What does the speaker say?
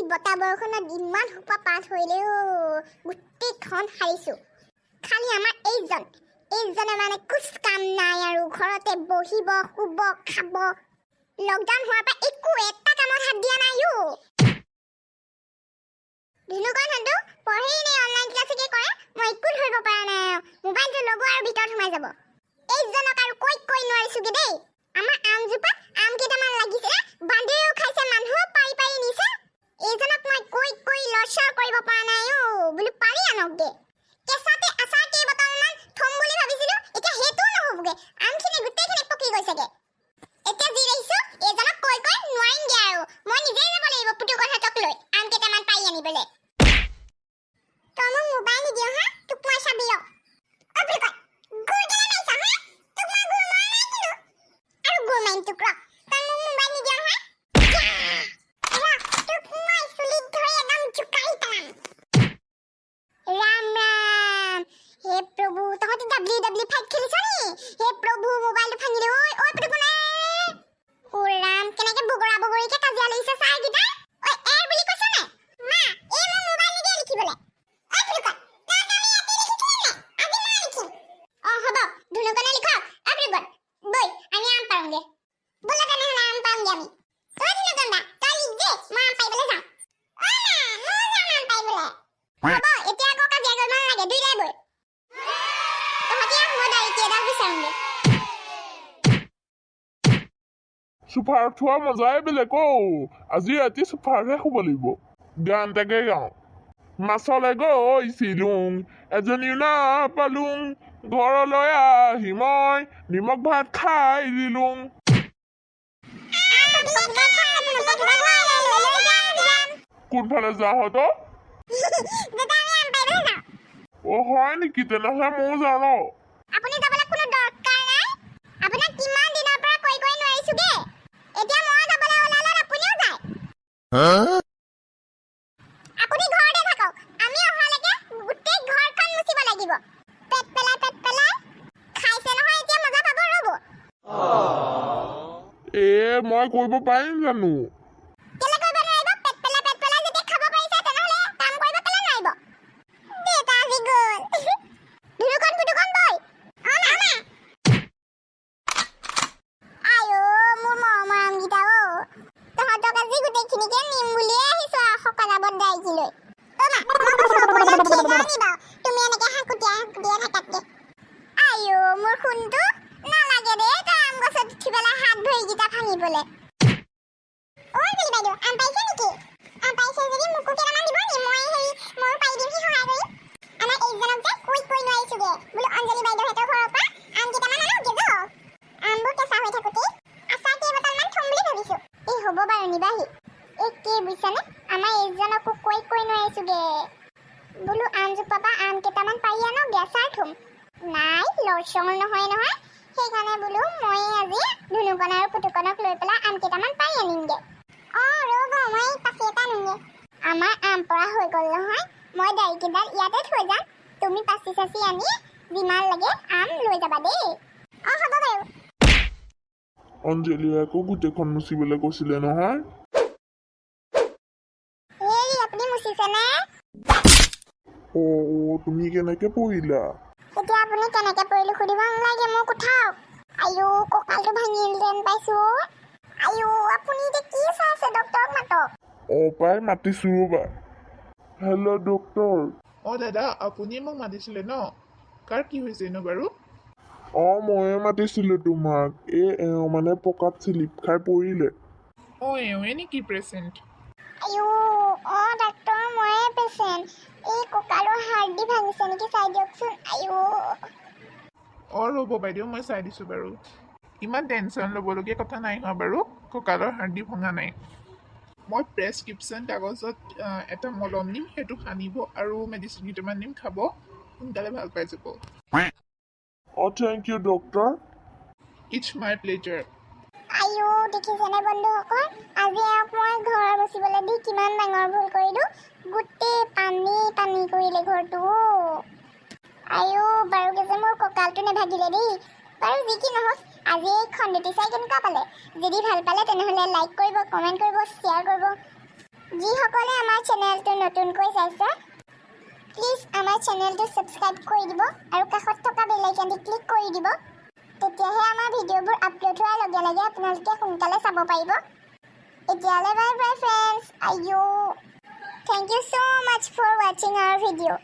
বতাহ বৰষুণত ইমান সোপা পাত সৰিলে অ'। গোটেইখন সাৰিছোঁ। খালি আমাৰ এইজনে মানে কুছ কাম নাই আৰু, ঘৰতে বহিব, শুব, খাব। লকডাউন হোৱাৰ পৰা একো এটা কামত হাত দিয়া নাই অ'। ধুনুকণহঁতো পঢ়েই নে অনলাইন ক্লাছকে কৰে, মই একো ধৰিব পৰা নাই আৰু। মোবাইলটো ল'ব আৰু ভিতৰত সোমাই যাব। এইজনক আৰু কৈ কৈ নোৱাৰিছোগে দেই। আমাৰ আমজোপাত আম কেইটামান লাগিছিলে, বান্দৰেও খাইছে, মানুহেও পাৰি পাৰি নিছে। এইজনক মই কৈ কৈ লৰচৰ কৰিব পৰা নাই অ'। বোলো পাৰি আনকগে। কেঁচাতে আচাৰ কেইবটলমান থ'ম বুলি ভাবিছিলো, এতিয়া সেইটোও নহ'বগে। আমখিনি গোটেইখিনি পকি গৈছেগে। এতিয়া যি দেখিছো, এইজনক কৈ কৈ নোৱাৰিমগে আৰু। মই নিজেই যাব লাগিব পুতুকণহঁতক লৈ আম কেইটামান পাৰি আনিবলৈ। তই মোক মোবাইল নিদিয় হা? তোক মই চাবি ৰ। অ পুতুকণ, গোৰ কেলে মাৰিছ হা? তোক মই গোৰ মৰা নাই কিন্তু। আৰু গোৰ মাৰিম তোক ৰ। তই মোক মোবাইল নিদিয় নহয়? ৰ, তোক মই চুলিত ধৰি একদম জোকাৰি পেলাম। ৰাম ৰাম, হে প্ৰভু! তহঁতি ডাব্লিউ ডাব্লিউ ফাইট খেলিছ নি? হে প্ৰভু, মোবাইলটো ভাঙিলে। ঐ ঐ পুতুকণে! অ ৰাম, কেনেকে বগৰা বগৰীকে কাজিয়া লাগিছে চা এইকেইটা। ঐ, এৰ বুলি কৈছ নাই? মা, এই মোক মোবাইল নিদিয়ে লিখিবলে। ঐ পুতুকণ, তই কালি ৰাতি লিখিছিলি নাই? আজি মই লিখিম। অ হ'ব, ধুনুকণে লিখক। অ পুতুকণ, বৈ, আমি আম পাৰোঁগে। ব'লা তেনেহ'লে, আম পাৰোঁগে আমি। ঐ ধুনুকণ দা, তই লিখ দে, মই আম পাৰিবলৈ যাওঁ। অ মা, ময়ো যাম আম পাৰিবলৈ। হ'ব, এতিয়া আকৌ কাজিয়া কৰিব নালাগে, দুইটাই বৈ। তহঁতি আহ, মই দাড়ি এডাল বিচাৰোঁগে। চোফাৰত শোৱা মজাই বেলেগ অ'। আজি ৰাতি চোফাৰতহে শুব লাগিব। গান এটাকে গাওঁ। মাছলে গৈছিলোং, এজনীও নাপালোং, ঘৰলৈ আহি মই নিমখ ভাত খাই দিলোং। আম পকিলে খাম, পকিলে ঘৰলৈ লৈ যাম। কোনফালে যাওঁ তই? দেউতা, আমি আম পাৰিবলৈ যাওঁ। অ হয় নেকি? তেনেহ'লে ময়ো যাওঁ ন। আপুনি যাবলৈ কোনো দৰকাৰ নাই। আপোনাক কিমান দিনৰ পৰা কৈ কৈ নোৱাৰিছোগে। এতিয়া মই যাবলৈ ওলালত আপুনিও যায়। আপুনি ঘৰতে থাকক, আমি অহালৈকে গোটেই ঘৰখন মুচিব লাগিব। পেট পেলাই পেট পেলাই খাইছে নহয়, এতিয়া মজা পাব ৰ'ব। এ মই কৰিব পাৰিম জানো? কেলে কৰিব নোৱাৰিব? পেট পেলাই পেট পেলাই যেতিয়া খাব পাৰিছে, তেনেহ'লে কাম কৰিব কেলে নোৱাৰিব? দেউতা আজি গ'ল। ধুনুকণ, পুতুকণ, বৈ। অ মা, মা। আইঅ মোৰ মৰমৰ আমকেইটা অ। তহঁতক আজি গোটেইখিনিকে নিম বুলিয়ে আহিছো আৰু শকত দাইকি লৈ। অ মা, মই গছৰ ওপৰলৈ উঠিয়ে যাওঁ নি বাৰু, তুমি এনেকে হাকুটিয়াই হাকুটিয়াই থাকাতকে? আইঅ মোৰ সোণটো, নালাগে দেই তই আম গছত উঠি পেলাই হাত ভৰিকেইটা ভাঙিবলে। ঐ অঞ্জলি বাইদেউ, আম পাৰিছে নেকি? আম পাৰিছে যদি মোকো কেইটামান দিব নি? মই হেৰি, ময়ো পাৰি দিমহি সহায় কৰি। আমাৰ এইজনক যে কৈ কৈ নোৱাৰিছোগে। বোলো অঞ্জলি বাইদেউহঁতৰ ঘৰৰ পৰা আম কেইটামান আনকগে যাওক, আমবোৰ কেঁচা হৈ থাকোঁতেই আচাৰ কেইবটলমান থ'ম বুলি ভাবিছো। এই হ'ব বাৰু, নিবাহি। এই কি বুজিছানে, আমাৰ এইজনকো কৈ কৈ নোৱাৰিছোগে। বোলো আমজোপা পৰা আম কেইটামান পাৰি আনকগে, আচাৰ থ'ম। নাই, লৰচৰ নহয় নহয়। সেইকাৰণে বোলো মই আজি ধুনুকণ আৰু পুতুকণক লৈ পেলাই আম কেইটামান পাৰি আনিমগে। অ ৰ'ব, মই পাচি এটা আনোগে। আমাৰ আম পৰা হৈ গ'ল নহয়। মই দাড়িকেইডাল ইয়াতে থৈ যাম, তুমি পাচি চাচি আনি যিমান লাগে আম লৈ যাবা দেই। অ হ'ব বাৰু। অঞ্জলিয়ে আকৌ গোটেইখন মুচিবলৈ কৈছিলে নহয়। হেৰি, আপুনি মুচিছেনে? অ অ তুমি কেনেকে পৰিলা? এতিয়া আপুনি কেনেকে পৰিলো সুধিব নালাগে, মোক উঠাওক। আইঅ, কঁকালটো ভাঙিল যেন পাইছো। আইঅ, আপুনি এতিয়া কি চাই আছে? ডক্তৰক মাতক। অ পাই, মাতিছো ৰ'বা। Hello doctor. অঁ দাদা, আপুনিয়ে মোক মাতিছিলে ন? কাৰ কি হৈছেনো বাৰু? অ ময়ে মাতিছিলো তোমাক। এই এওঁ মানে পকাত চিলিপ খাই পৰিলে। অঁ, এওঁৱে নেকি পেচেণ্ট? আইঅ, অ ডাক্তৰ, ময়ে পেচেণ্ট। এই কঁকালৰ হাৰ্ডি ভাঙিছে নেকি চাই দিয়কচোন। আইঅ। অঁ ৰ'ব বাইদেউ, মই চাই দিছোঁ বাৰু। ইমান টেনশ্যন ল'বলগীয়া কথা নাই হোৱা বাৰু, কঁকালৰ হাৰ্ডি ভঙা নাই। মই প্ৰেছক্ৰিপশ্যন কাগজত এটা মলম দিম, সেইটো সানিব আৰু মেডিচিন কেইটামান দিম, খাব, সোনকালে ভাল পাই যাব। অ thank you doctor. It's my pleasure. আইঅ, দেখিছেনে বন্ধুসকল, আজি এওঁক মই ঘৰ মুচিবলৈ দি কিমান ডাঙৰ ভুল কৰিলোঁ। গোটেই পানী পানী কৰিলে ঘৰটো। আইঅ, বাৰুকে যে মোৰ কঁকালটো নেভাগিলে দেই। বাৰু যি কি নহওক, আজি এই খণ্ডটি চাই কেনেকুৱা পালে? যদি ভাল পালে, তেনেহ'লে লাইক কৰিব, কমেণ্ট কৰিব, শ্বেয়াৰ কৰিব। যিসকলে আমাৰ চেনেলটো নতুনকৈ চাইছে, প্লিজ আমাৰ চেনেলটো ছাবস্ক্ৰাইব কৰি দিব আৰু কাষত থকা বেল আইকনটি ক্লিক কৰি দিব। তেতিয়াহে আমাৰ ভিডিঅ'বোৰ আপলোড হোৱাৰ লগে লগে আপোনালোকে সোনকালে চাব পাৰিব। এতিয়ালৈ বাই বাই ফ্ৰেণ্ডছ। আইঅ', thank you so much for watching our video.